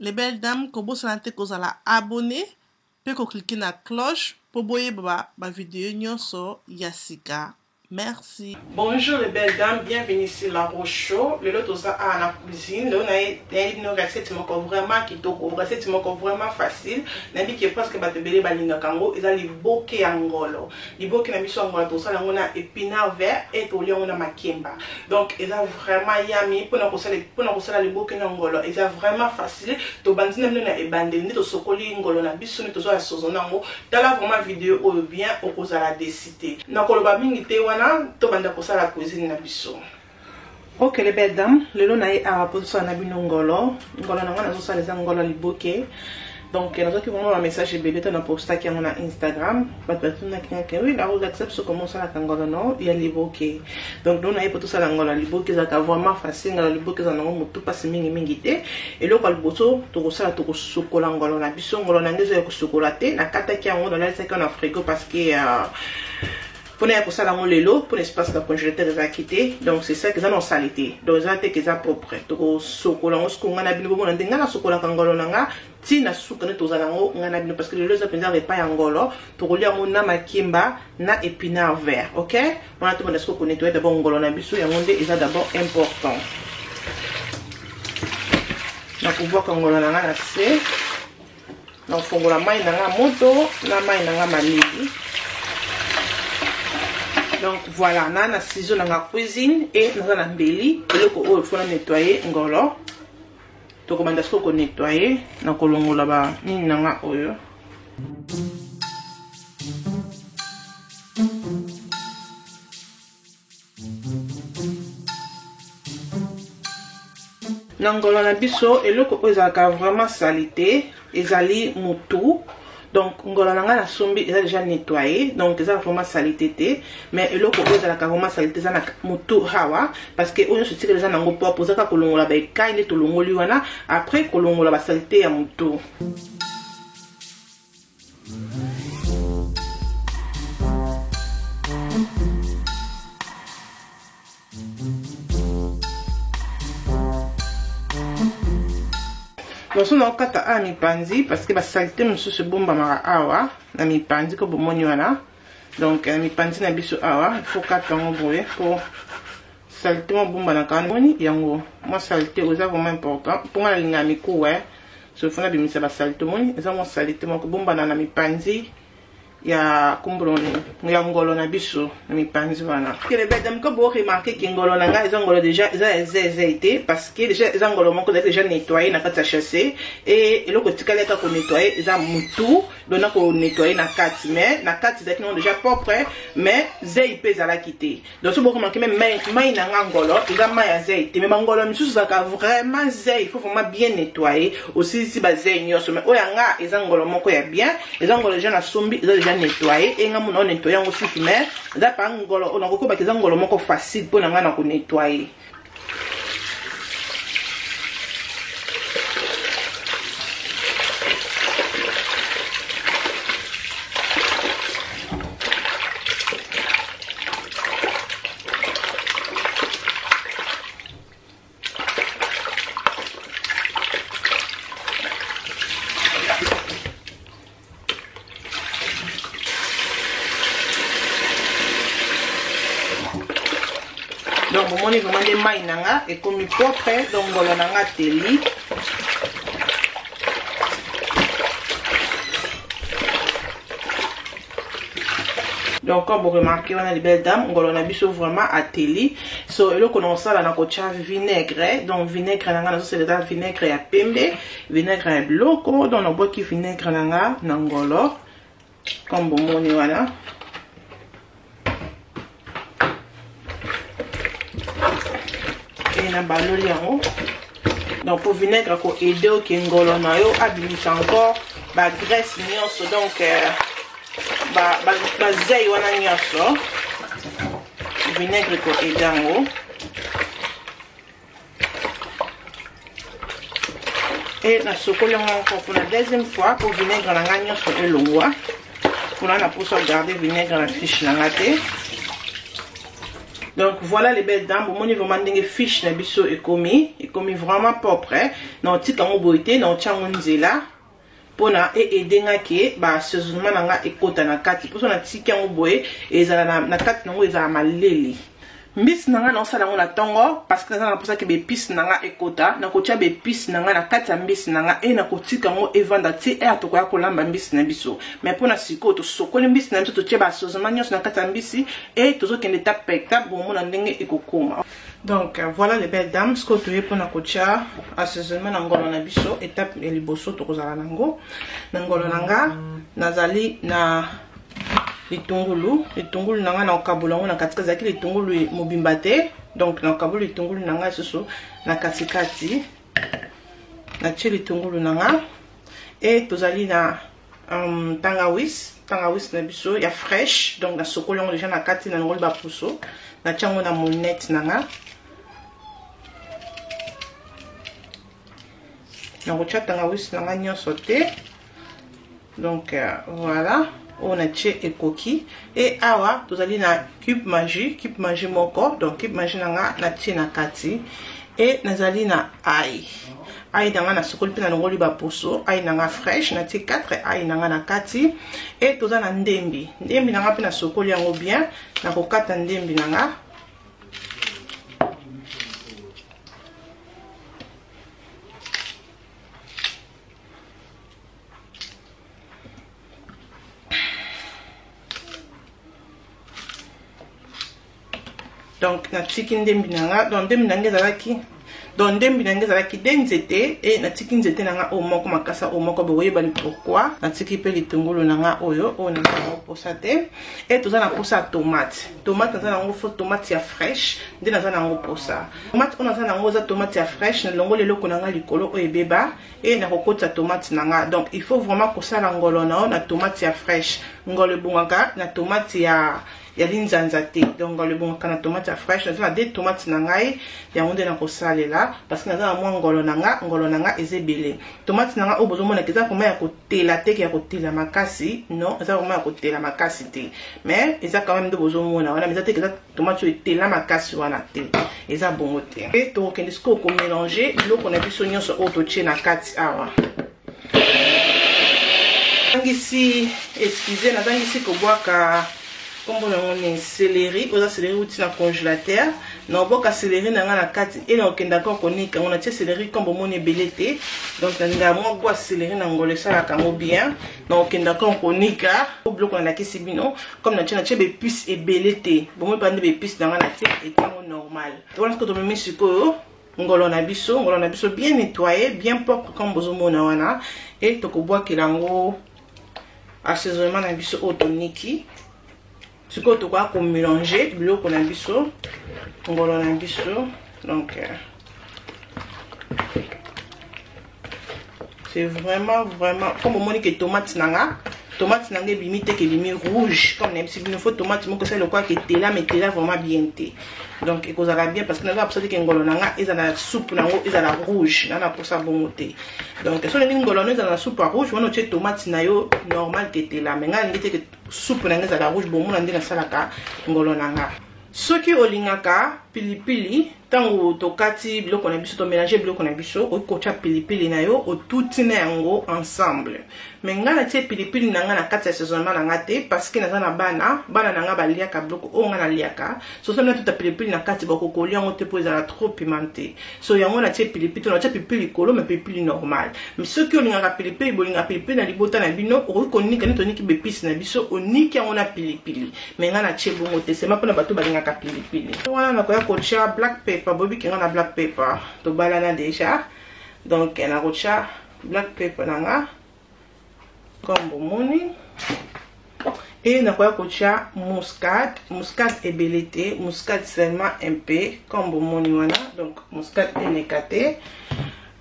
Les belles dames, kobosana te kozala abonné pe ko cliquer na cloche po boyeba ba video nyonso ya sika. Merci. Bonjour les belles dames, bienvenue sur la Rose Show. Lelo toza awa na cuisine, lelo nayebi bino recette moko vraiment kitoko, recette moko vraiment facile. Nayebi ke presque bato ebele balingaka yango, eza liboke ya ngolo. Liboke na biso ya ngolo tosala yango na epinard vert et tolia yango na makemba. Donc eza vraiment yummy pona kosala pona kosala liboke na ngolo, eza vraiment facile. Tobandi na bino na ebandeli nde tosokoli ngolo na biso nde tozo assaisonner yango. Tala vraiment video oyo bien, okozala desi te. Nakoloba mingi te wana tobanda kosala cuisine na biso. Ok les belles dames, lelo na ye awa po tosala na bino ngolo. Ngolo na nga nazosala eza ngolo liboke. Donc nazwaki vraiment ba message ebele to na postaki yango na Instagram. Bato batunaki nga ke oui la Rose accepte ce comment osalaka ngolo no ya liboke. Donc lelo na ye po tosala ngolo ya liboke ezalaka vraiment facile. Ngolo ya liboke ezala nango motu pasi mingi mingi te. Eloko ya liboso tokosala tokosukola ngolo na biso. Ngolo na ngai eza ya kosukola te. Nakataki yango nalalisaki yango na frigo parce que mpona ya kosala yango lelo mpona espace na congélateur ezalaki te. Donc c'est ça eza na saleté. Donc eza te eza propre. Tokosokola yango sikoyo ngai na bino bomona nde ngai nasokolaka ngolo na nga ti na suka nde tozala yango ngai na bino parce que lelo eza mpenza repas ya ngolo. Tokolia yango na makemba na épinard vert. Ok, wana tobanda sikoyo konettoyer d'abord ngolo na biso, yango nde eza d'abord important. Nakobwaka ngolo na nga na se, nakofongola mai na nga moto na mai na nga malili. Donc voilà, na na ciseau na nga cuisine et naza na mbeli eloko oyo faut na nettoyer ngolo. Tokobanda sikoyo ko nettoyer na kolongola ba nini na nga oyo. Na ngolo na biso eloko oyo ezalaka vraiment salité ezali mutu. Donc ngolo na nga nasombi eza déjà nettoyé, donc eza vraiment salité te. Mais eloko oyo ezalaka vraiment salité eza na mutu hawa parce que oyo nyonso etikali eza nango propre, eza kaka kolongola ba écaille nde tolongoli wana, après kolongola ba salité ya mutu. Mosusu nakokata awa mipanzi parce que ba salité mosusu ebombamaka awa na mipanzi ko bomoni wana. Donc mipanzi na biso awa il faut kata yango boye po salité mo ebombanaka wana. Bomoni yango mwa salité oza vraiment important mpo nga nalinga mikuwa, so faut nabimisa ba salité. Omoni eza mwa salité moko ebombana na mipanzi ya kumbolo ya ngolo na biso na mipanzi wana. Kelebeda mko bo remarquer que ngolo na nga eza ngolo déjà eza ya zeze te parce que déjà eza ngolo moko ezalaki déjà nettoyer na kati ya chassé et eloko etikali kaka ko nettoyer eza mutu, donc na ko nettoyer na kati, mais na kati ezalaki nango déjà propre mais zei mpe ezalaki te. Donc so bo remarquer même mai na nga ngolo eza mai ya zei te, mais bangolo misusu ezalaka vraiment zei, il faut vraiment bien nettoyer osilisi ba zei nyonso. Mais oyo ya nga eza ngolo moko ya bien, eza ngolo déjà nasombi eza déjà nettoyer e nga mona nettoyer yango susu, mais eza pa ngolo oyo nakokobaka eza ngolo moko facile mpo na nga na ko nettoyer. Donc bomoni vraiment nde mai na nga ekomi propre, donc ngolo na nga teli. Donc comme vous remarquez wana les belles dames, ngolo na biso vraiment ateli. So eloko na osala na kotia vinaigre, donc vinaigre na nga nazosalela vinaigre ya pembe, vinaigre ya biloko. Donc nabwaki vinaigre na nga na ngolo comme bomoni wana. E na baloli yango. Donc pour vinaigre ko aider oke ngolo na yo abimisa encore ba graisse nyonso, donc ba zei wana nyonso vinaigre ko aider yango. E nasokoli yango encore pour la deuxième fois pour vinaigre na nga nyonso elongwa, mpona na poso garder vinaigre na fiche na nga te. Donc voilà les belles dames, bomoni vraiment ndenge fiche na biso ekomi, ekomi vraiment propre. Hein? Na otika yango boye te, na otia yango nzela mpona e aider nga ke ba assaisonnement na nga ekota na kati. Mposo natiki yango boye ezala na, na kati nango ezala maleli. Mbisi na nga naosala yango na ntongo parce que naza na mposa ke baepice na nga ekota. Nakotia baepice na nga na kati ya mbisi na nga e nakotika yango evanda ti heure tokoya kolamba mbisi na biso. Mais mpona sikoyo tosokoli mbisi na biso, totie ba assaisonnement nyonso na kati ya mbisi e tozokende étape par étape, bomona ndenge ekokoma. Donc voilà les belles dames, sikoyo toye mpona kotia assaisonnement na ngolo na biso. Étape ya liboso tokozala nango na ngolo na nga, nazali na litungulu. Litungulu na nga na kokabola yango na katikati, ezalaki litungulu mobimba te, donc na kokabola litungulu na nga lisusu na katikati, natie litungulu na nga. E tozali na tangawis, tangawis na biso ya fraîche, donc nasokoli yango déjà na kati, na longoli bapuso, natie yango na moulinette na nga. Nakotia tangawis na nga nyonso te, donc voilà, oyo natie ekoki. E awa tozali na cube Maggi, cube Maggi moko, donc cube Maggi na nga natie na kati. E nazali na ail, ail na nga nasokoli mpe nalongoli baposo, ail na nga fraîche, natie 4 ail na nga na kati. E toza na ndembi, ndembi na nga mpe nasokoli yango bien, nakokata ndembi na nga. Donc natiki ndembi na nga, donc ndembi na nga ezalaki, donc ndembi na nga ezalaki de nzete, e natiki nzete na nga oyo moko, makasa oyo moko, bokoyebani pourquoi. Natiki mpe litungulu na nga oyo, oyo naza nango posa te. E toza na posa ya tomate, tomate naza nango fo tomate ya fraîche nde naza nango posa. Tomate oyo naza nango eza tomate ya fraîche, nalongoli eloko na nga likolo oyo ebeba, e nakokotisa tomate na nga. Donc il faut vraiment kosala ngolo na yo na tomate ya fraîche. Ngolo ebongaka na tomate ya linzanza te, donc ngolo ebongaka na tomate ya fraîche. Naza na deux tomate na ngai, yango nde nakosalela parce que naza na mwa ngolo na nga, ngolo na nga eza ebele. Tomate na nga oyo bozomonaka eza vraiment ya kotela te, ya kotela makasi non, eza vraiment ya kotela makasi te, mais eza quand même nde bozomona wana, eza te eza tomate oyo etela makasi wana te, eza bongo te. E tokokende sikoyo komélanger biloko na biso nyonso oyo totie na kati awa. Nazangisi, excuse, nazangisi kobwaka nkombo nango ni céleri. Oza céleri uti na congélateur, na obwaka céleri na nga na kati e na okendaka konika yango. Natie céleri kombo omoni ebele te, donc nalingaka mwa gwa céleri na ngolo, esalaka yango bien. Na okendaka konika biloko nalakisi bino, comme natie baépice ebele te, bomoi mpa nde baépice na nga natie etiango normal wana. Sikoyo tomemi sikoyo ngolo na biso, ngolo na biso bien nettoyé, bien propre comme bozomona wana, e tokobwakela yango assaisonnement na biso oyo toniki. Sikoyo tokoya komélanger biloko na biso, ngolo na biso. Donc c'est vraiment vraiment comme omoni ke tomate na nga, tomate na nga ebimi te ke ebimi rouge. Comme nayebisi bino, fo tomate moko esali lokola ke etela, mais etela vraiment bien te, donc ekozala bien parce que naza posa te ke ngolo na nga ezala na soupe nango ezala rouge, na posa bongo te. Donc so olingi ngolo no ezala na soupe ya rouge wana, otie tomate na yo normal ke etela, mais ngai alingi te ke soupe na nga ezala rouge. Bomona nde nasalaka ngolo na nga. Soki olingaka pilipili, ntango tokati biloko na biso, tomélanger biloko na biso, okoki kotia pilipili na yo, otuti na yango ensemble. Mais ngai natie pilipili na ngai na kati ya assaisonnement na ngai te parce que naza na bana, bana na ngai baliaka biloko oyo ngai naliaka. So soki natuta pilipili na kati, bakokolia yango te mpo ezala trop pimenté. So yango natie pilipili to natie pilipili likolo, mais pilipili normal. Mais soki olingaka pilipili, bolingaka pilipili na libota na bino, okoki konika neti oniki baépice na biso, oniki yango na pilipili. Mais ngai natie bongo te, sema mpona bato balingaka pilipili wana. Nakoya kotia black pepper, boyebi nga na black pepper tobalana déjà, donc nakotia black pepper na nga comme bomoni. E nakoya kotia muscade, muscade ebele te, muscade seulement un peu comme bomoni wana, donc muscade eleka te.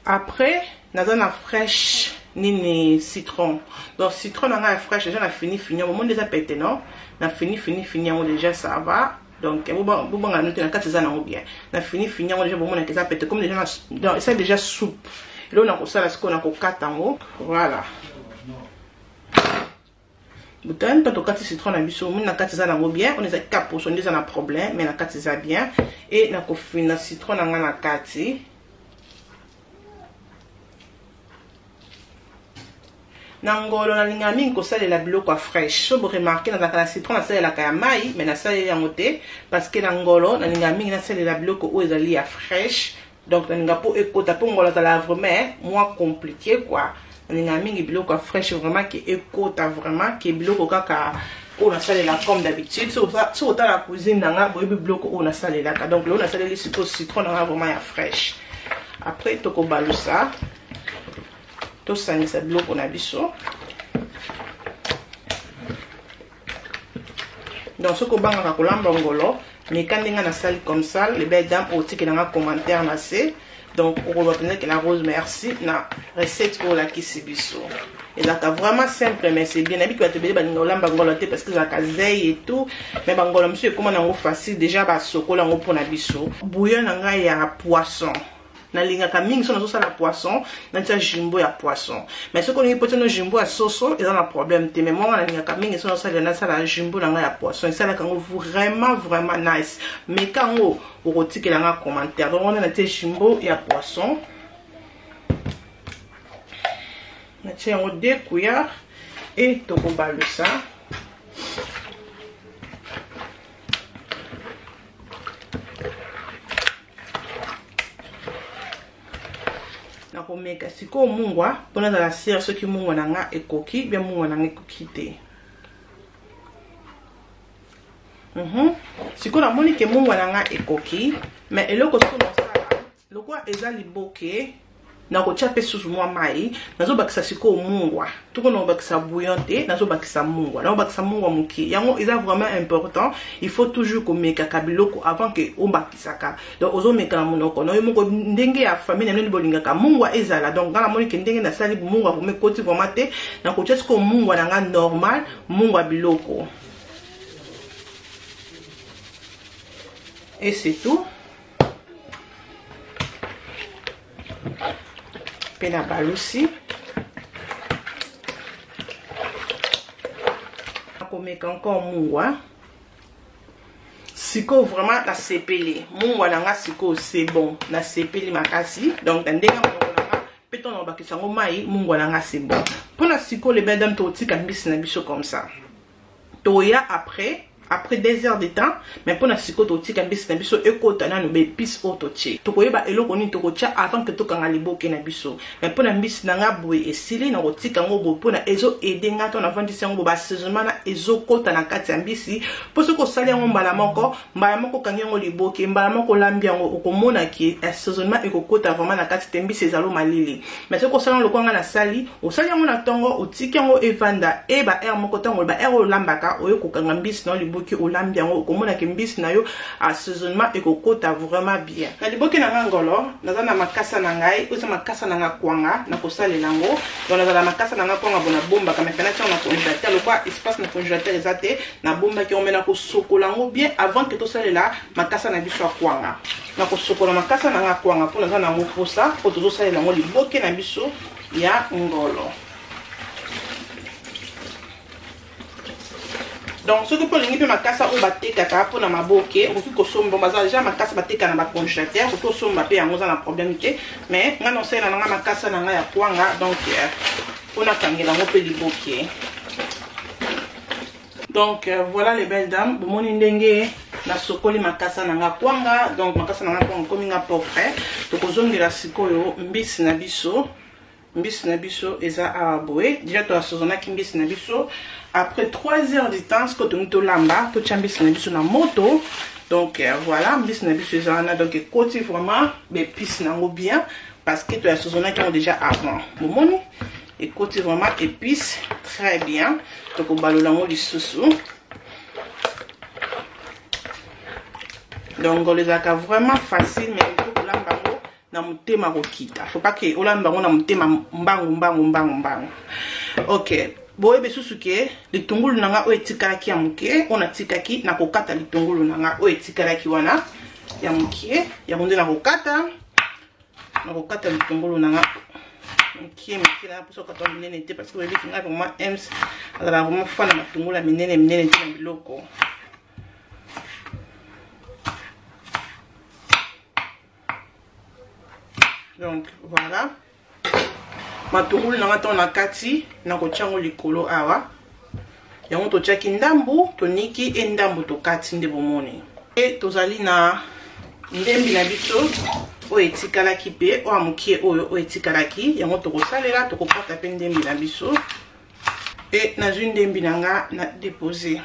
Après naza na fraîche nini, citron, donc citron na ngai ya fraîche déjà na fini fini yango, bomoni eza pete non, na fini fini fini yango déjà, ça va. Donc bobanga no te, na kati eza nango bien, na fini fini yango déjà, bomonaka eza pete comme déjà donc eza déjà soupe. Eloko na kosala sikoyo, na kokata yango, voilà. Botani mpe tokati citron na biso, omoni na kati eza nango bien, on ezalaki kaka poso nde eza na problème, mais na kati eza bien. E nakofina citron na nga na kati. Na ngolo nalingaka mingi kosalela biloko ya fresh. So bo remarquer nazalaka na citron nasalelaka ya mai, mais nasaleli yango te parce que na ngolo nalingaka mingi nasalela biloko oyo ezali ya fresh. Donc nalinga po ekota po ngolo azala vraiment mwa compliqué quoi. Nalinga mingi biloko ya fresh vraiment ke ekota vraiment ke biloko kaka oyo nasalela comme d'habitude. So otala cuisine na nga boyebi biloko oyo nasalelaka. Donc lelo nasaleli sikoyo citron na nga vraiment ya fresh. Après tokobalusa, tosangisa biloko na biso. Donc soki obangaka kolamba ngolo, meka ndenge nasali comme ça, les belles dames, otikela nga commentaire na se. Donc okoloba mpenza ke la Rose merci na recette oyo olakisi biso. Ezalaka vraiment simple mais c'est bien. Nayebi ke bato ebele balinga kolamba ngolo te parce que ezalaka zei et tout, mais bangolo mosusu ekóma nango facile déjà, basokola yango mpona biso. Bouillon na ngai ya poisson nalingaka mingi, so nazosala poisson natia jumbo ya poisson, mais soki olingi potia no jumbo ya soso eza na problème te. Mais mwa nalingaka mingi so nazosalela nasala jumbo na ngai ya poisson, esalaka yango vraiment vraiment nice. Meka yango, okotikela nga commentaire. Donc wana natie jumbo ya poisson, natie yango 2 cuillères e tokobalusa. Nakomeka sikoyo mungwa mpo nazala sere soki mungwa na nga ekoki bien, mungwa na nga ekoki te. Sikoyo namoni ke mungwa na nga ekoki, mais eloko sikoyo nasala lokola eza liboke, nakotia mpe susu mwa mai. Nazobakisa sikoyo mungwa, toko nakobakisa bouillon te, nazobakisa mungwa, nakobakisa mungwa moke. Yango eza vraiment important, il faut toujours komekaka biloko avant ke obakisaka. Donc ozomeka na monoko na yo moko ndenge ya famille na bino bolingaka mungwa ezala. Donc nga namoni ke ndenge nasali mungwa vraiment ekoti vraiment te, nakotia sikoyo mungwa na nga normal, mungwa biloko, et c'est tout. Mpe na balusi, nakomeka encore mungwa. Sikoyo vraiment nasepeli mungwa na nga, sikoyo c'est bon, nasepeli makasi. Donc na ndenge monoko na nga mpe ntango nakobakisa yango mai, mungwa na nga c'est bon. Mpona sikoyo, les belles dames, tokotika mbisi na biso comme ça, toya après 2 heures de temps. Mais mpona sikoyo totika mbisi na biso ekota nanu baépices oyo totie, tokoyeba eloko nini tokotia avant ke tokanga liboke na biso. Mais mpona mbisi na nga boye esili, nakotika yango boye mpona ezoaider nga to navandisi yango boye, baassaisonnement na ezokota na kati ya mbisi. Mpo soki osali yango mbala moko, mbala moko okangi yango liboke, mbala moko olambi yango, okomona ke assaisonnement ekokota vraiment na kati te, mbisi ezalo malili. Mais soki osali yango lokola nga nasali, osali yango na ntongo, otiki yango evanda e ba heure moko, ntango ba heure oyo olambaka, oyo kokanga mbisi na yo liboki, olambi yango, okomona ke mbisi na yo assaisonnement ekokota vraiment bien. Na liboke na nga ngolo, naza na makasa na ngai oyo eza makasa na nga kwanga, nakosalela yango. Donc nazala makasa na nga kwanga bo nabombaka, mais fena tiango na congélateur. Lokola espace na congélateur eza te, nabombaki yango, mais nakosokola yango bien avant ke tosalela makasa na biso ya kwanga. Nakosokola makasa na nga kwanga mpo naza na yango mposa, mpo tozosalela yango liboke na biso ya ngolo. Donc soki mpo olingi mpe makasa oyo batekaka mpona maboke, okoki kosomba. Baza deja makasa bateka na bacongélateur, okoki kosomba mpe yango, oza na problème te. Mais nga naosalela na nga makasa na nga ya kwanga, donc mpona kangela yango mpe liboke. Donc voilà, les belles dames, bomoni ndenge nasokoli makasa na nga kwanga. Donc makasa na nga kwanga ekomi nga propre. Tokozongela sikoyo mbisi na biso. Mbisi na biso eza awa boye, déjà toassaisonnaki mbisi na biso. Après 3 heures du temps, sikoyo tongi tolamba, totia mbisi na biso na moto. Donc voilà, mbisi na biso eza wana. Donc ekoti vraiment baépices nango bien parce que toassaisonnaki yango déjà avant. Bomoni ekoti vraiment épice très bien. Tokobalola yango lisusu. Donc ngolo ezalaka vraiment facile, mais il faut kolamba yango na motema kokita, faut pas ke olamba yango na motema mbangu mbangu mbangu mbangu. Ok, boyebi susu ke litungulu na nga oyo etikalaki ya moke, oyo natikaki, nakokata litungulu na nga oyo etikalaki wana ya moke, yango nde nakokata. Nakokata litungulu na nga. Mokie mokie, na mposa kokata minene te parce que boyebi ngai vraiment ems azalaka vraiment fan na matungulu ya minene minene te na biloko. Donc voilà, matungulu na nga ntango na kati, nakotia yango likolo awa. Yango totiaki ndambu, toniki e ndambu tokati nde bomoni. E tozali na ndembi na biso oyo etikalaki mpe oyo mokie oyo oyo etikalaki, yango tokosalela, tokokata mpe ndembi na biso. E nazwi ndembi na nga na depose.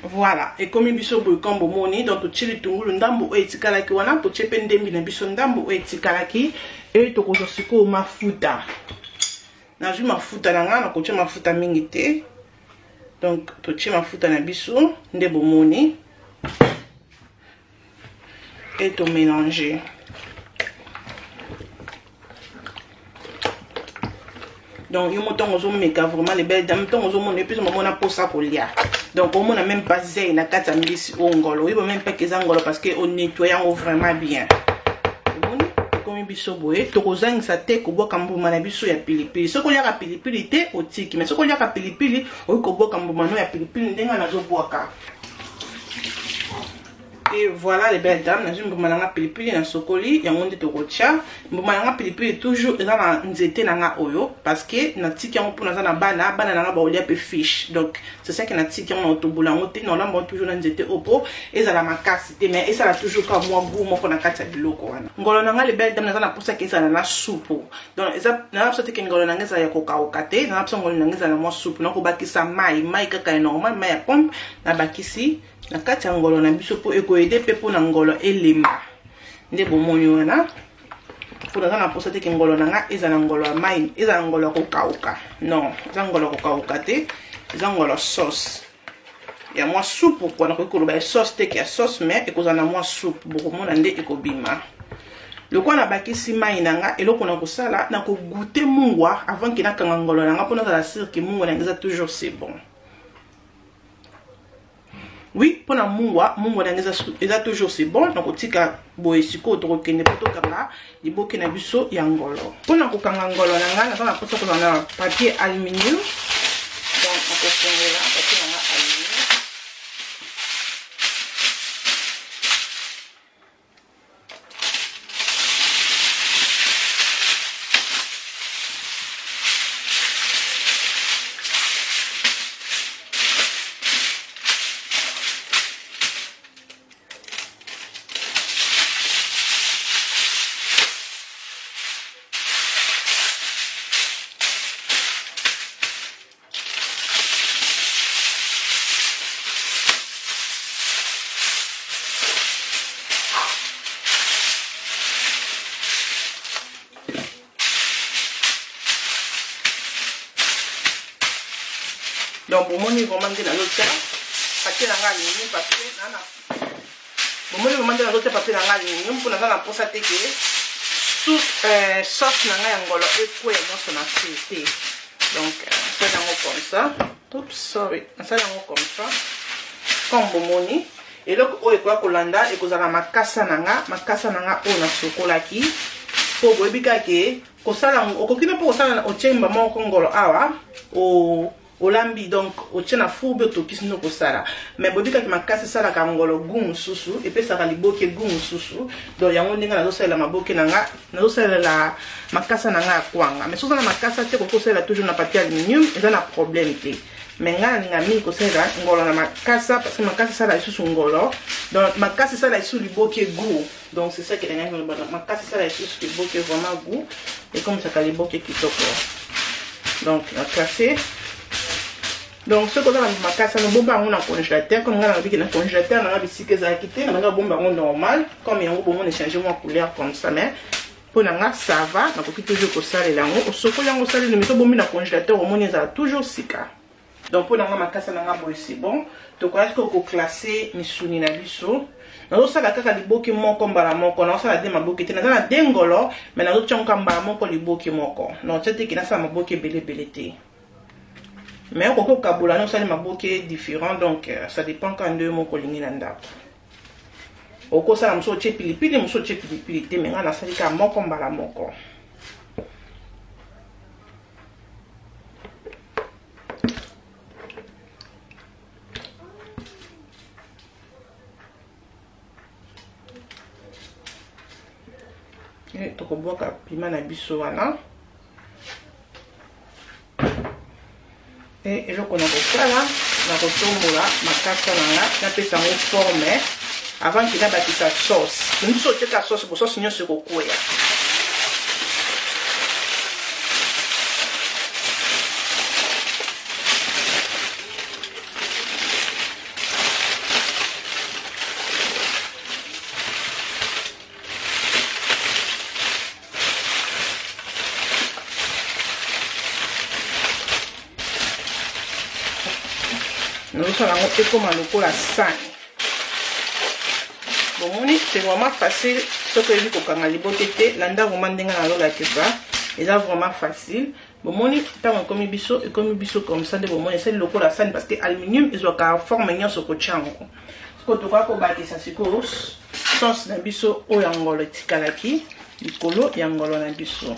Voilà, ekomi biso boye comme bomoni. Donc totie litungulu ndambu oyo etikalaki wana, totie mpe ndembi na biso ndambu oyo etikalaki. E tokozwa sikoyo mafuta. Nazwi mafuta na nga, nakotia mafuta mingi te. Donc totie mafuta na biso nde bomoni e tomélange. Donc yo mo ntongo ozomeka vraiment, les belles dames, ntongo ozomona epesa mamona mposa kolia. Donc omona même pas zei na kati ya mbisi oyo ngolo, oyeba même pas eza ngolo parce que onettoye yango vraiment bien. Omoni ekomi biso boye, tokozangisa te kobwaka mbuma na biso ya pilipili. Soki oliaka pilipili te, otiki, mais soki oliaka pilipili, okoki kobwaka mbuma no ya pilipili ndenge nazobwaka. Et voilà, les belles dames, nazwi mbuma na nga pilipili, na sokoli yango nde tokotia mbuma na nga pilipili. Toujours eza na nzete na nga oyo parce que natiki yango mpo naza na bana, bana na nga baolia mpe fiche. Donc c'est ça que natiki yango, na otobola yango te, na olamba yango toujours na nzete oyo mpo ezala makasi te, mais esala toujours ka mwa goût moko na kati ya biloko wana. Ngolo na nga, les belles dames, naza na mposa ke ezala na supu. Donc eza naza mposa te ke ngolo na nga ezala ya kokauka te, naza mposa ngolo na nga ezala na mwa supu. Nakobakisa mai, mai kaka ya normal, mai ya pompe, nabakisi na kati ya ngolo na biso mpo ekoyede mpe mpona ngolo elemba nde bomoni wana, mpo naza na mposa te ke ngolo na nga ezala ngolo ya mai, ezala ngolo ya kokauka. Non, eza ngolo ya kokauka te, eza ngolo sauce ya mwa supu kwa. Nakoki koloba ya sauce te ke ya sauce, mais ekozala na mwa supu, bokomona nde ekobima. Lokola nabakisi mai na nga, eloko na kosala, nakogoûter mungwa avant ke nakanga ngolo na nga mpo nazala sûr ke mungwa na nga eza toujours c'est bon. Oui, mpona mungwa, mungwa na nga eza toujours c'est bon. Nakotika boye. Sikoyo tokokende mpo tokanga liboke na biso ya ngolo. Mpona kokanga ngolo na nga, naza na mposa kozala na papier aluminium. Donc nakofongola papier na nga aluminium. Donc bomoni vraiment nde nazotia papier na nga aluminium parce que nana bomoni vraiment nde nazotia papier na nga aluminium mpo naza na mposa te ke sauce na ngai ya ngolo ekweya nyonso na se te. Donc nasali yango comme ça. Oops, sorry, nasali yango comme ça comme bomoni. Eloko oyo ekoya kolanda ekozala makasa na nga, makasa na nga oyo nasokolaki, mpo boyebi kaka ke kosala, okoki mpe mpo kosala otie mba moko ngolo awa olambi, donc otie na four mpe otokisi nde okosala. Mais boyebi kaka makasi esalaka ngolo goût mosusu, epesaka liboke goût mosusu. Donc yango ndenge nazosalela maboke na nga, nazosalela makasa na nga ya kwanga. Mais soki oza na makasa te, koki kosalela toujours na papier aluminium, eza na problème te. Mais ngai nalinga mingi kosalela ngolo na makasa parce que makasa esala lisusu ngolo, donc makasa esala lisusu liboke goût. Donc c'est ça que ngai koloba, makasa esala lisusu liboke vraiment goût, ekomisaka liboke kitoko. Donc na classe. Donc soki oza na makasa, nobomba yango na congélateur comme ngai nalobiki na congélateur nanga bisika ezalaki te, na banga bomba yango normal comme yango. Bomona échange mwa couleur comme ça, mais mpo na nga ça va, nakoki toujours kosalela yango. Osokoli yango, osaleli, mais tobombi na congélateur, omoni ezala toujours sika. Donc mpo na nga makasa na nga boye c'est bon. Tokoyaki koclasser misuni na biso. Nazosala kaka liboke moko mbala moko, nazosala de maboke te. Naza na de ngolo, mais nazotia ngo mbala moko, liboke moko. Non, tia te ke nasala maboke ebele ebele te, mais okoki kokabola na osali maboke différent. Donc ça dépend ka nde moko olingi na ndako. Okosala mosusu otie pilipili, mosusu otie pilipili te, mais ngai nasali kaka moko mbala moko. Tokobwaka pima na biso wana. E eloko na kosala, na kotombola makasa na nga, napesa yango forme avant que nabakisa sauce. Biso oteka sauce, bo sauce nyonso ekokwea. Nazosala yango ekoma lokola sani. Bomoni, c'est vraiment facile. Soki oyebi kokanga liboke te, landa vraiment ndenge nazolakisa, eza vraiment facile. Bomoni ntango ekomi biso, ekomi biso comme ça nde bomoni esali lokola sani, parce que aluminium ezwaka forme nyonso kotia yango. Sikoyo tokoka kobakisa sikoyo sauce na biso oyo ya ngolo etikalaki likolo ya ngolo na biso.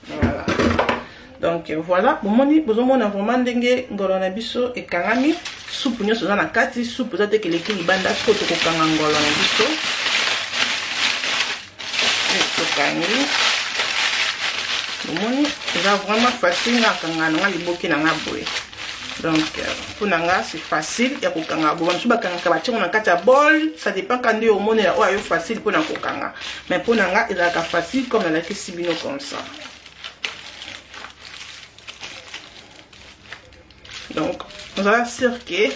Voilà. Donc voilà, bomoni, bozomona vraiment ndenge ngolo na biso ekangami, supu nyonso eza na kati, supu eza te keleki libanda. Sikoyo tokokanga ngolo na biso, tokangi. Bomoni, eza vraiment facile. Nga akanga na nga liboke na nga boye. Donc mpo na nga c'est facile ya kokanga. Bo bamosusu bakangaka batiango na kati ya bol, ça dépend ka nde omonela oyo ayo facile mpona kokanga, mais mpo na nga ezalaka facile comme nalakisi bino comme ça. Donc ozala sûr que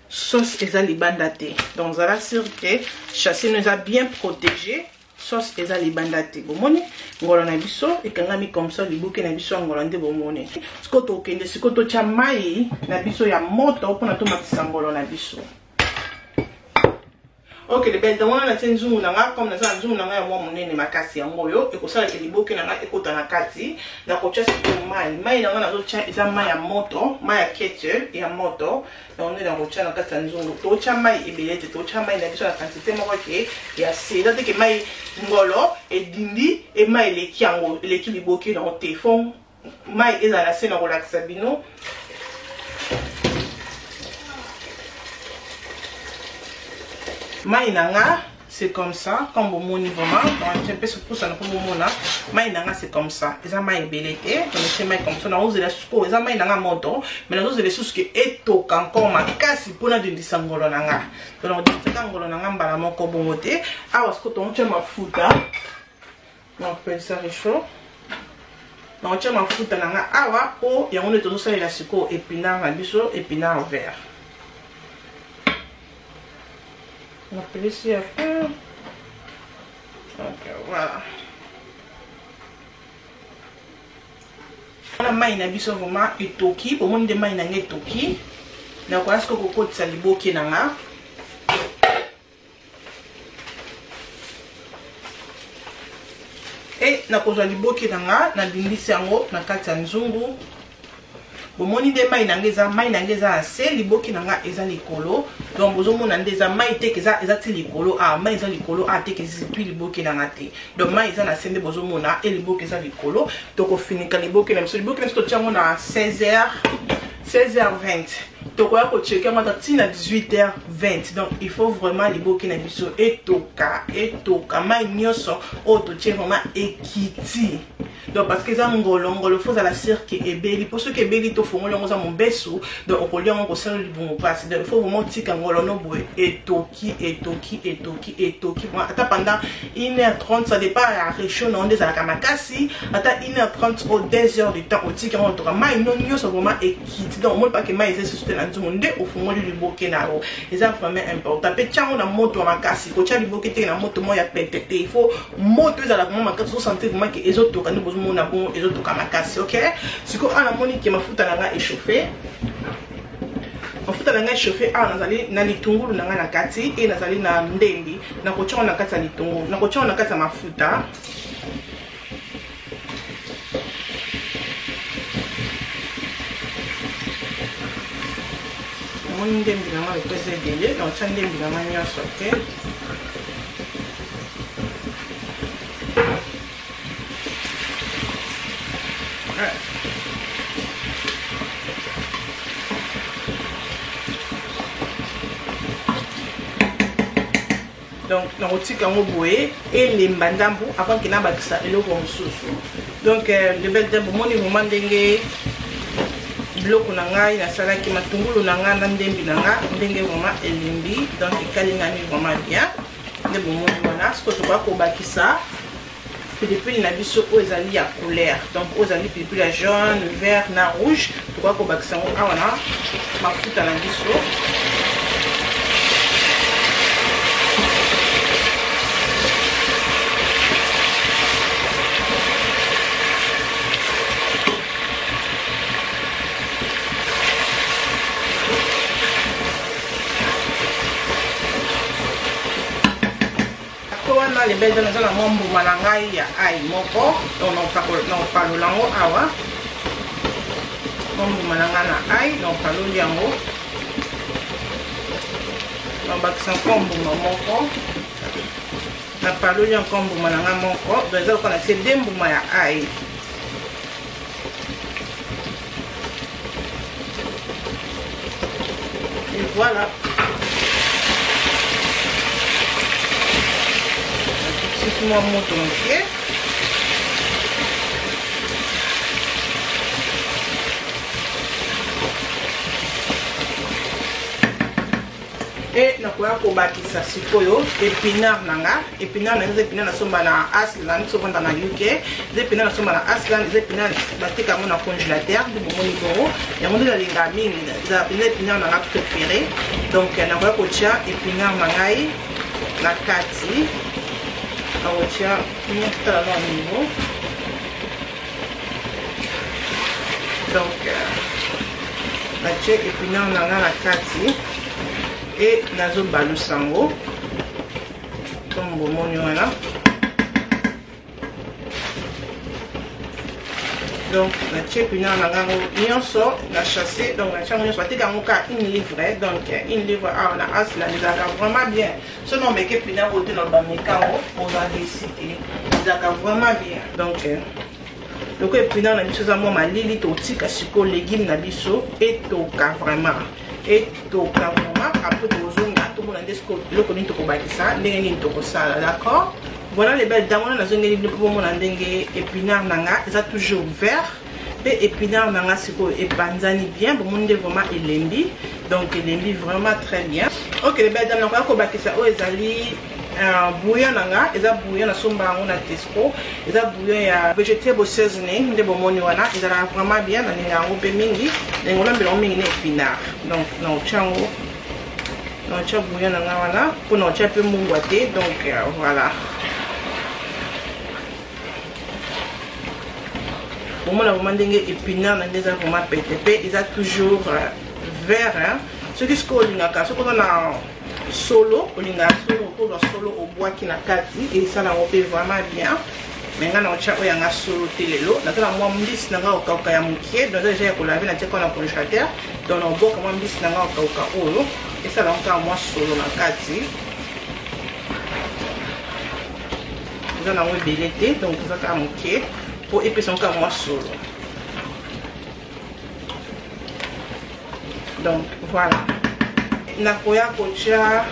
sauce eza libanda te, donc ozala sûr que chassis no eza bien protégé, sauce eza libanda te. Bomoni ngolo na biso ekangami comme ça, liboke na biso ya ngolo nde bomoni. Sikoyo tokende sikoyo totya mai na biso ya moto mpona tomatisa ngolo na biso. Ok, les belles, wana natie nzungu na nga, comme naza na nzungu na nga ya mwa monene makasi, yango oyo ekosalaka liboke na nga ekota na kati. Nakotya sikoyo mai. Mai na nga nazotya eza mai ya moto, mai ya kettle ya moto. Yango nde nakotya na kati ya nzungu. Totya mai ebele te, totya mai na biso na quantité moko ke ya se. Eza te ke mai ngolo edindi e mai eleki yango, eleki liboke nango te. Fo mai ezala na se. Na kolakisa bino mai na nga, c'est comme ça, comme bomoni vraiment. Donc mpe pusana mpo bomona mai na nga, c'est comme ça, eza mai ebele te. Tometie mai comme ça, naozela sikoyo, eza mai na nga moto, mais nazozela lisusu ke etoka encore makasi mpona dindisa ngolo na nga. Donc nakodindisaka ngolo na nga mbala moko bongo te. Awa sikoyo tomotia mafuta, nakopelisa réchaud, nakotia mafuta na nga awa mpo yango nde tozosalela sikoyo épinard na biso, épinard vert. Napelisi ya peu. Ok, voilà. Wana mai na biso vraiment etoki, bomoni nde mai na nga etoki. Nakoya sikoyo kokotisa liboke na nga. E nakozwa liboke na nga, nabimisi yango na kati ya nzungu. Bomoni nde mai na nga eza, mai na nga eza na se, liboke na nga eza likolo. Donc bozomona nde eza mai te eza, eza ti likolo. Ah, mai eza likolo, ah, te ezipi liboke na nga te. Donc mai eza na se nde bozomona, e liboke eza likolo. Tokofinika liboke na biso. Liboke na biso totia yango na 16h, 16h20. Tokoya kocheke yango ata ntina 18h20. Donc il faut vraiment liboke na biso etoka, etoka mai nyonso oyo totie vraiment ekiti. Donc parce que eza ngolo, ngolo faut ozala sûr ke ebeli, mpo soki ebeli tofongoli yango eza mobesu, donc okolia yango kosala libumu mpasi. Donc il faut vraiment otika ngolo no boye etoki, etoki, etoki, etoki ata pendant 1h30, ça dépend ya réchaud na yo nde ezalaka makasi, ata 1h30 o 2 heures du temps otiki yango otoka mai no nyonso vraiment ekiti. Donc omoni pake mai eza lisusu te na nzungu, nde ofungoli liboke na yo. Eza vraiment important mpe tia yango na moto ya makasi. Kotia liboke te na moto moko ya pete te, il faut moto ezala vraiment makasi, ozosentir vraiment ke ezotoka nde bozomona bongo ezotoka makasi. Ok, sikoyo awa namoni ke mafuta na nga échauffe, mafuta na ngai échauffe. Awa nazali na litungulu na ngai na kati, e nazali na ndembi. Nakotia yango na kati ya litungulu, nakotia yango na kati ya mafuta. Namoni ndembi na ngai lokola eza ebele, nakotia ndembi na ngai nyonso te. Donc nakotika yango boye elemba ndambu avant ke nabakisa eloko mosusu. Donc les belles dames, bomoni vraiment ndenge biloko na ngai nasalaki, matungulu na ngai na ndembi na ngai, ndenge vraiment elembi. Donc ekalingami vraiment bien nde bomoni wana. Sikoyo tokoka kobakisa pilipili na biso oyo ezali ya couleur. Donc oyo ezali pilipili ya jaune, vert na rouge. Tokoka kobakisa yango awa na mafuta na biso. Après wana, les belles dames, naza na mwa mbuma na ngai ya ail moko. Donc nakopalola yango awa, mwa mbuma na ngai na ail, nakopaloli yango, nakobakisa encore mbuma moko, napaloli encore mbuma na ngai moko. Donc eza lokola natie de mbuma ya ail. Et voilà. Siki mwa moto moke. E nakoya kobakisa sikoyo épinard na nga. Épinard na nga eza épinard nasomba na Asland. Soki ovanda na UK, eza épinard nasomba na Asland, eza épinard bateka yango na congélateur nde bomoni bongo. Yango nde nalingaka mingi, eza mpenza épinard na nga préféré. Donc nakoya kotia épinard na ngai na kati, nakotia tala na niveau. Donc natie épinard na nga na kati e nazobalusa yango comme bomoni wana. Donc natie épinard na ngango nyonso na chasse. Donc natie yango nyonso, bateka yango kaka une livre. Donc une livre awa na Asland ezalaka vraiment bien. So na omeke épinard oyo te, na bameka yango, oza déçu te, ezalaka vraiment bien. Donc lokola épinard na biso eza mwa malili, totika sikoyo légume na biso etoka vraiment, etoka vraiment. Après tozonga, tomona nde sikoyo eloko nini tokobakisa, ndenge nini tokosala. D'accord, voilà les belles dames, wana nazongeli bino mpo bomona ndenge épinard na nga eza toujours vert mpe épinard na nga sikoyo epanzani bien. Bomoni nde vraiment elembi, donc elembi vraiment très bien. Ok, les belles dames, nakoya kobakisa oyo ezali bouillon na nga. Eza bouillon nasomba yango na Tesco, eza bouillon ya vegetable seasoning nde bomoni wana. Ezalaka vraiment bien, nalinga yango mpe mingi, nalinga olambela yango mingi na épinard. Donc naotya yango, naotya bouillon na nga wana mpo naotya mpe mungwa te. Donc voilà, bomona vraiment ndenge épinard na nde eza vraiment pete mpe eza toujours vert, hein. Soki sikoyo olingaka, soki oza na solo, olingaka solo, okozwa solo obwaki na kati, esala yango mpe vraiment bien. Mais ngai naotya oyo yanga solo te lelo. Naza na mwa mbisi na ngai okauka ya moke, donc eza deja ya kolaver, natiaka na congélateur. Donc naobwaka mwa mbisi na ngai okauka oyo, esala yango kaka mwa solo na kati. Eza nango ebele te, donc eza kaka moke mpo epesa yango kaka mwa solo. Donc voilà, nakoya kotia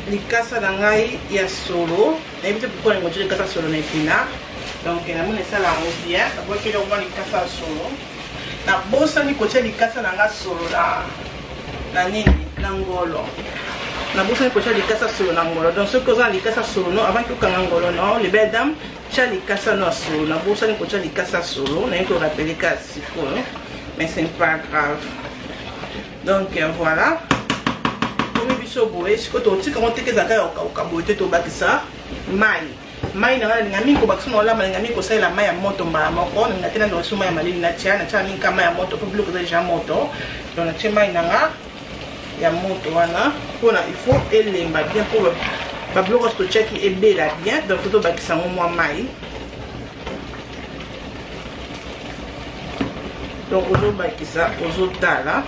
likasa na ngai ya solo. Nayebi te pourquoi nalingo tia likasa solo na épinard. Donc namoni esala yango bien, nabwakeli yango mwa likasa ya solo. Nabosani kotia likasa na nga solo na nini, na ngolo. Nabosani kotia likasa solo na ngolo. Donc soki oza na likasa solo no, avant okanga ngolo no, les belles dames, tia likasa no ya solo. Nabosani kotia likasa solo, nayebi korappeler ka sikoyo, mais c'est pas grave. Donc voilà, komi biso boye. Sikoyo totika yango teke ezalaka ya kokauka boye te, tobakisa mai. Mai na ngai nalinga mingi kobakisa na olamba, nalinga mingi kosalela mai ya moto mbala moko. Nalinga te nazwa so mai ya malili, natia mingi ka mai ya moto mpo biloko eza deja moto. Donc natie mai na nga ya moto wana mpona il faut elemba bien, mpo babiloko nyonso totiaki ebela bien. Donc faut tobakisa yango mwa mai. Donc ozobakisa, ozotala.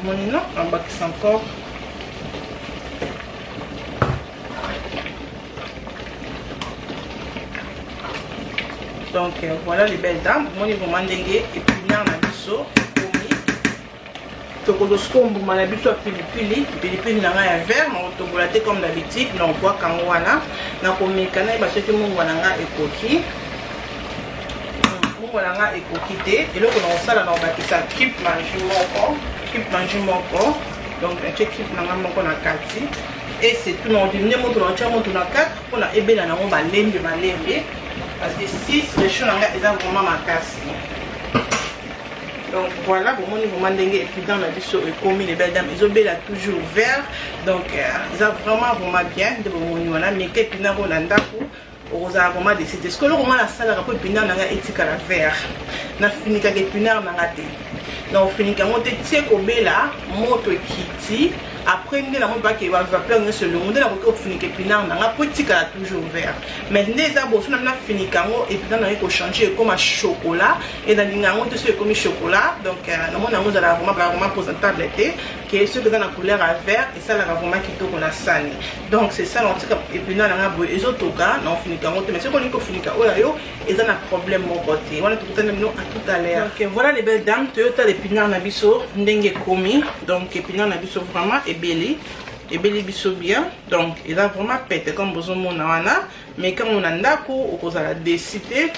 Namoni no nabakisa encore. Donc voilà les belles dames, bomoni vraiment ndenge épinard na biso ekomi. Tokozwa sikoyo mbuma na biso ya pilipili, pilipili na ngai ya vert, nakotobola te comme d'habitude, nakobwaka yango wana. Nakomeka nayeba soki mungwa na ngai ekoki. Mungwa na ngai ekoki te. Eloko nakosala, nakobakisa cube Maggi moko, cube Maggi moko. Donc natie cube na ngai moko na kati. Et c'est tout. Nakodiminuer moto, nakotia moto na 4 mpona ebela nango malembe malembe, parce que 6 réchaud na ngai eza vraiment makasi. Donc voilà, bomoni vraiment ndenge épinard na biso ekomi, les belles dames, ezobela toujours vert. Donc eza vraiment vraiment bien nde bomoni wana. Meka épinard oyo na ndako, okozala vraiment déçu te. Sikoyo eloko nga nasalaka mpo épinard na ngai etikala vert, nafinikaka épinard na nga te, nakofinika yango te tie kobela moto ekiti. Après nde namoni bake ba vapeur nyonso elongo, nde nakoki kofinika épinard na nga mpo etikala toujours vert. Mais nde eza boso na nafinika yango, épinard na ngai kochange, ekoma chocolat, e nalinga yango te soki ekomi chocolat. Donc namoni yango ezalaka vraiment vraiment présentable te ke soki eza na couleur ya vert, esalaka vraiment kitoko na sani. Donc c'est ça, nakotika épinard na nga boye ezotoka, nakofinika yango te. Mais soki olingi kofinika oyo ya yo, eza na problème moko te. Wana tokutani na bino à tout à l'heure. Donc voilà les belles dames, toyotala épinard na biso ndenge ekomi. Donc épinard na biso vraiment ebeli, ebeli biso bien. Donc eza vraiment pete comme bozomona wana. Mais kango na ndako, okozala déçu te.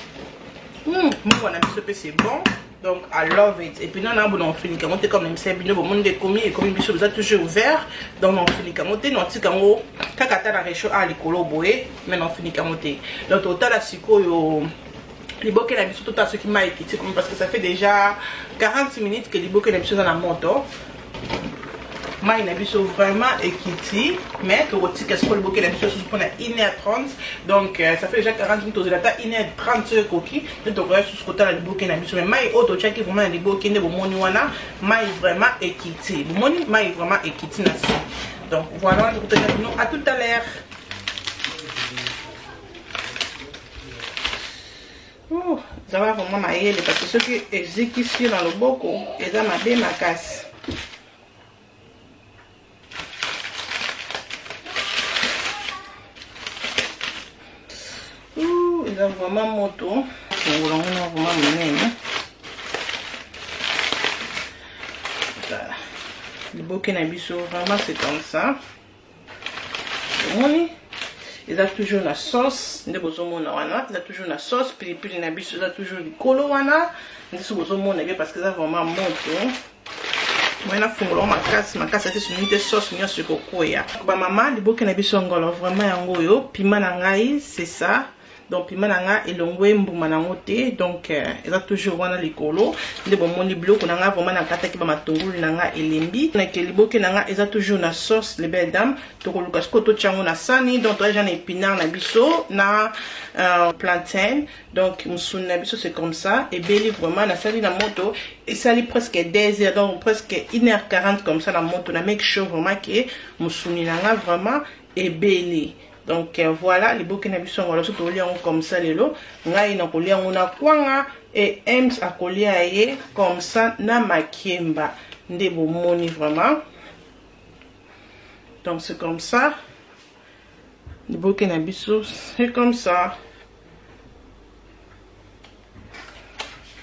Mungwa na biso mpe c'est bon. Donc I love it. Et puis non, na bona ofinika yango te comme nayebisa bino, bomoni nde ekomi, ekomi biso, eza toujours vert. Donc na ofinika yango te, naotika yango kaka ata na réchaud a likolo boye, mais na ofinika yango te. Donc totala sikoyo liboke na biso, totala soki mai ekiti komi, parce que ça fait déjà 40 minutes que liboke na biso eza na moto. Mai na biso vraiment ekiti, mais tokotika sikoyo liboke na biso susu mpona 1h30. Donc ça fait déjà 40 minutes, tozela ata 1h30, soki ekoki nde tokoya susu kotala liboke na biso. Mais mai oyo totiaki vraiment na liboke, nde bomoni wana, mai vraiment ekiti. Bomoni mai vraiment ekiti na se. Donc voilà, wana tokutana bino à tout à l'heure. Ezala vraiment mayele, parce que soki ezikisi na loboko, eza mabe makasi. Eza vraiment moto, fongola ngo na vraiment monene. Voilà, liboke na biso vraiment c'est comme ça. Omoni eza toujours na sauce, nde bozomona wana, eza toujours na sauce. Pilipili na biso eza toujours likolo wana, nde so bozomona bien, parce que eza vraiment moto. Moye nafungola makasi makasi ate soningi te, sauce nyonso ekokwea. Bamama, liboke na biso ngolo vraiment yango oyo. Piment na ngai, c'est ça. Donc piment na nga elongwe mbuma nango te, donc eza toujours wana likolo nde bomoni. Biloko na nga vraiment nakataki bamatungulu na nga elembi, nake liboke na nga eza toujours na sauce. Les belles dames, tokoluka sikoyo totia yango na sani. Donc toza na épinard na biso na plantain. Donc mosuni na biso, c'est comme ça, ebeli vraiment. Nasali na moto, esali presque 2 heures, donc presque 1 heure 40 comme ça na moto. Na make sure vraiment ke mosuni na nga vraiment ebeli. Donc voilà, liboke na biso yango. So tokolia yango comme ça lelo. Ngai nakolia yango na kwanga e Ems akolia ye comme ça na makemba, nde bomoni vraiment. Donc c'est comme ça, liboke na biso c'est comme ça.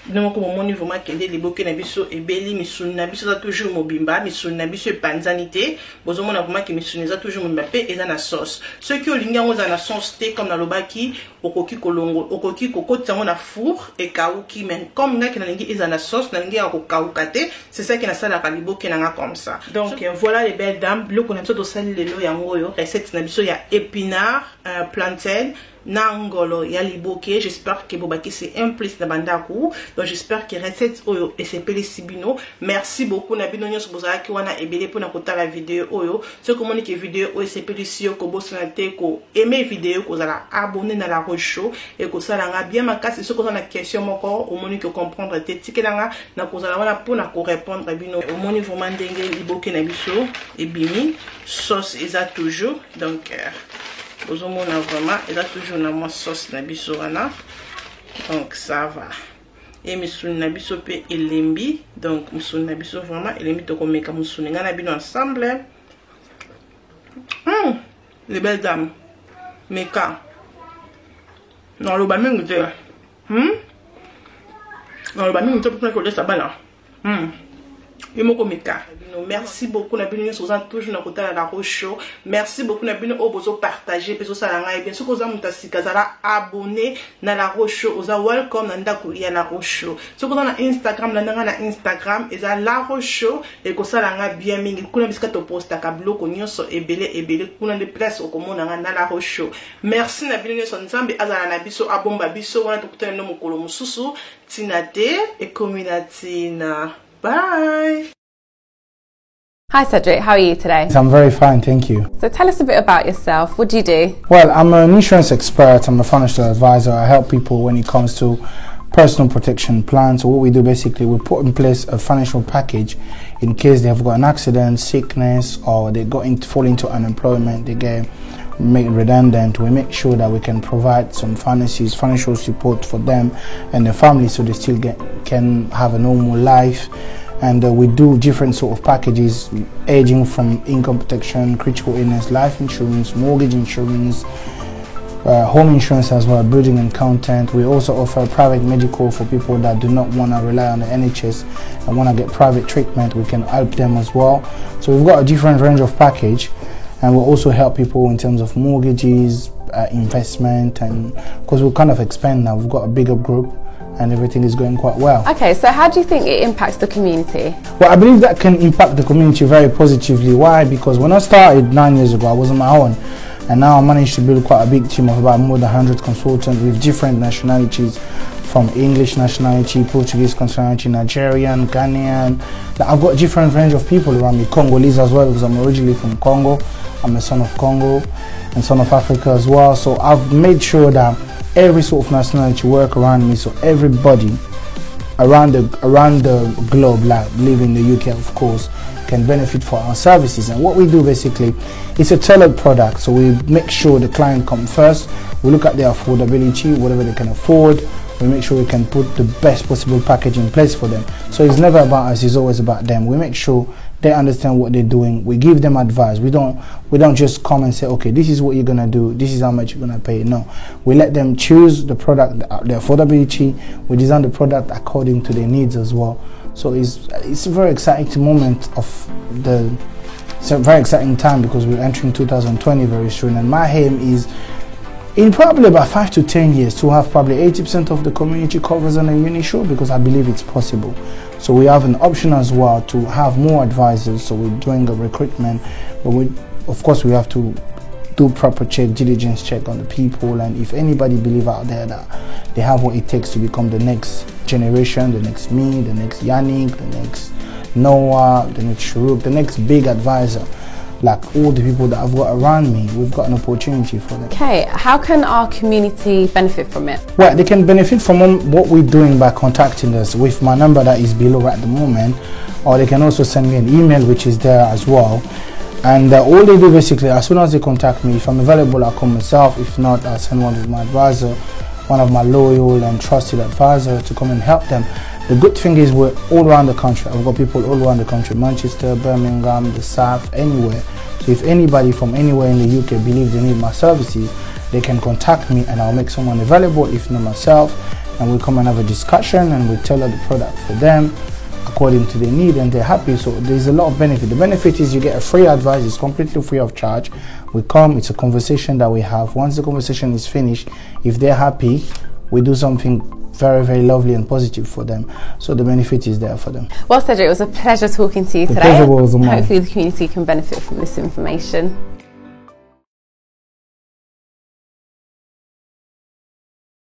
Bino moko bomoni vraiment kende liboke na biso ebeli, misuni na biso eza toujours mobimba, misuni na biso epanzani te. Bozomona vraiment ke misuni eza toujours mobimba mpe eza na sauce. Soki olingi yango eza na sauce te, comme nalobaki, okoki kolongo, okoki kokotisa yango na four ekauki. Mais comme ngaki nalingi eza na sauce, nalingi ya kokauka te, c'est ça ke nasalaka liboke na nga comme ça. Donc voilà les belles dames, biloko na biso tosali lelo yango oyo, recette na biso ya épinard, plantain na ngolo ya liboke. J'espère que bobakisi un plus na bandako. Donc j'espère que recette oyo esepelisi bino. Merci beaucoup na bino nyonso bozalaki wana ebele mpona kotala video oyo. Soki omoni ke video oyo esepelisi yo, kobosana te koaime video, kozala abonné na La Rose Show, ekosala nga bien makasi. Soki oza na question moko omoni ke comprendre te, tikelanga, na kozala wana mpona korépondre bino. Omoni vraiment ndenge liboke na biso ebimi, sauce eza toujours. Donc ozomona vraiment eza toujours na mwa sauce na biso wana. Donc ça va. E misuni na biso mpe elembi. Donc misuni na biso vraiment elembi. Tokomeka mosuni ngai na bino ensemble. Les belles dames, meka, naloba mingi te. Naloba mingi te mpona kolesa bana. Yo moko meka. Merci beaucoup na bino nyonso oza toujours na kotala La Rose Show. Merci beaucoup na bino oyo bozopartage mpe ezosala ngai bien. Soki oza moto ya sika, azala abonné na La Rose Show, oza welcome na ndako ya La Rose Show. Soki oza na Instagram, landa ngai na Instagram, eza La Rose Show. Ekosala ngai bien mingi. Kuna bisika topostaka biloko nyonso ebele ebele, kuna nde place okomona ngai na La Rose Show. Merci na bino nyonso. Nzambe azala na biso, abomba biso. Wana tokutana bino mokolo mosusu. Ntina te ekomi na ntina. Bye. Hi Cedric, how are you today? I'm very fine, thank you. So tell us a bit about yourself. What do you do? Well, I'm an insurance expert. I'm a financial advisor. I help people when it comes to personal protection plans. So what we do basically, we put in place a financial package in case they have got an accident, sickness, or they fall into unemployment, they get made redundant. We make sure that we can provide some finances, financial support for them and their family, so they still can have a normal life. And we do different sort of packages, aging from income protection, critical illness, life insurance, mortgage insurance, home insurance as well, building and content. We also offer private medical for people that do not want to rely on the NHS and want to get private treatment. We can help them as well. So we've got a different range of package, and we'll also help people in terms of mortgages, investment, and because we kind of expand now, we've got a bigger group and everything is going quite well. Okay, so how do you think it impacts the community? Well, I believe that can impact the community very positively. Why? Because when I started 9 years ago, I was on my own, and now I managed to build quite a big team of about more than 100 consultants with different nationalities, from English nationality, Portuguese nationality, Nigerian, Ghanaian. Like, I've got a different range of people around me, Congolese as well, because I'm originally from Congo. I'm a son of Congo and son of Africa as well. So I've made sure that every sort of nationality work around me, so everybody around the globe, like live in the UK of course, can benefit from our services. And what we do basically, it's a tailored product. So we make sure the client comes first. We look at their affordability, whatever they can afford. We make sure we can put the best possible package in place for them. So it's never about us, it's always about them. We make sure they understand what they're doing. We give them advice. We don't just come and say, okay, this is what you're gonna do, this is how much you're gonna pay. No, we let them choose the product, the affordability. We design the product according to their needs as well. So it's a very exciting moment of the, it's a very exciting time, because we're entering 2020 very soon, and my aim is in probably about 5 to 10 years to have probably 80% of the community covers on a Eunisure, because I believe it's possible. So we have an option as well to have more advisors. So we're doing a recruitment, but we, of course, we have to do proper check, diligence check on the people, and if anybody believe out there that they have what it takes to become the next generation, the next me, the next Yannick, the next Noah, the next Sharuk, the next big advisor, like all the people that I've got around me, we've got an opportunity for them. Okay, how can our community benefit from it? Well, they can benefit from what we're doing by contacting us with my number that is below at the moment, or they can also send me an email, which is there as well. And all they do basically, as soon as they contact me, if I'm available, I'll come myself. If not, I'll send one of my advisor, one of my loyal and trusted advisor to come and help them. The good thing is we're all around the country. I've got people all around the country, Manchester, Birmingham, the South, anywhere. So if anybody from anywhere in the UK believes they need my services, they can contact me and I'll make someone available, if not myself, and we'll come and have a discussion and we'll tailor the product for them according to their need, and they're happy. So there's a lot of benefit. The benefit is you get a free advice. It's completely free of charge. We come, it's a conversation that we have. Once the conversation is finished, if they're happy, we do something very, very lovely and positive for them. So the benefit is there for them. Well, Cedric, it was a pleasure talking to you today. The pleasure was mine. Hopefully the community can benefit from this information.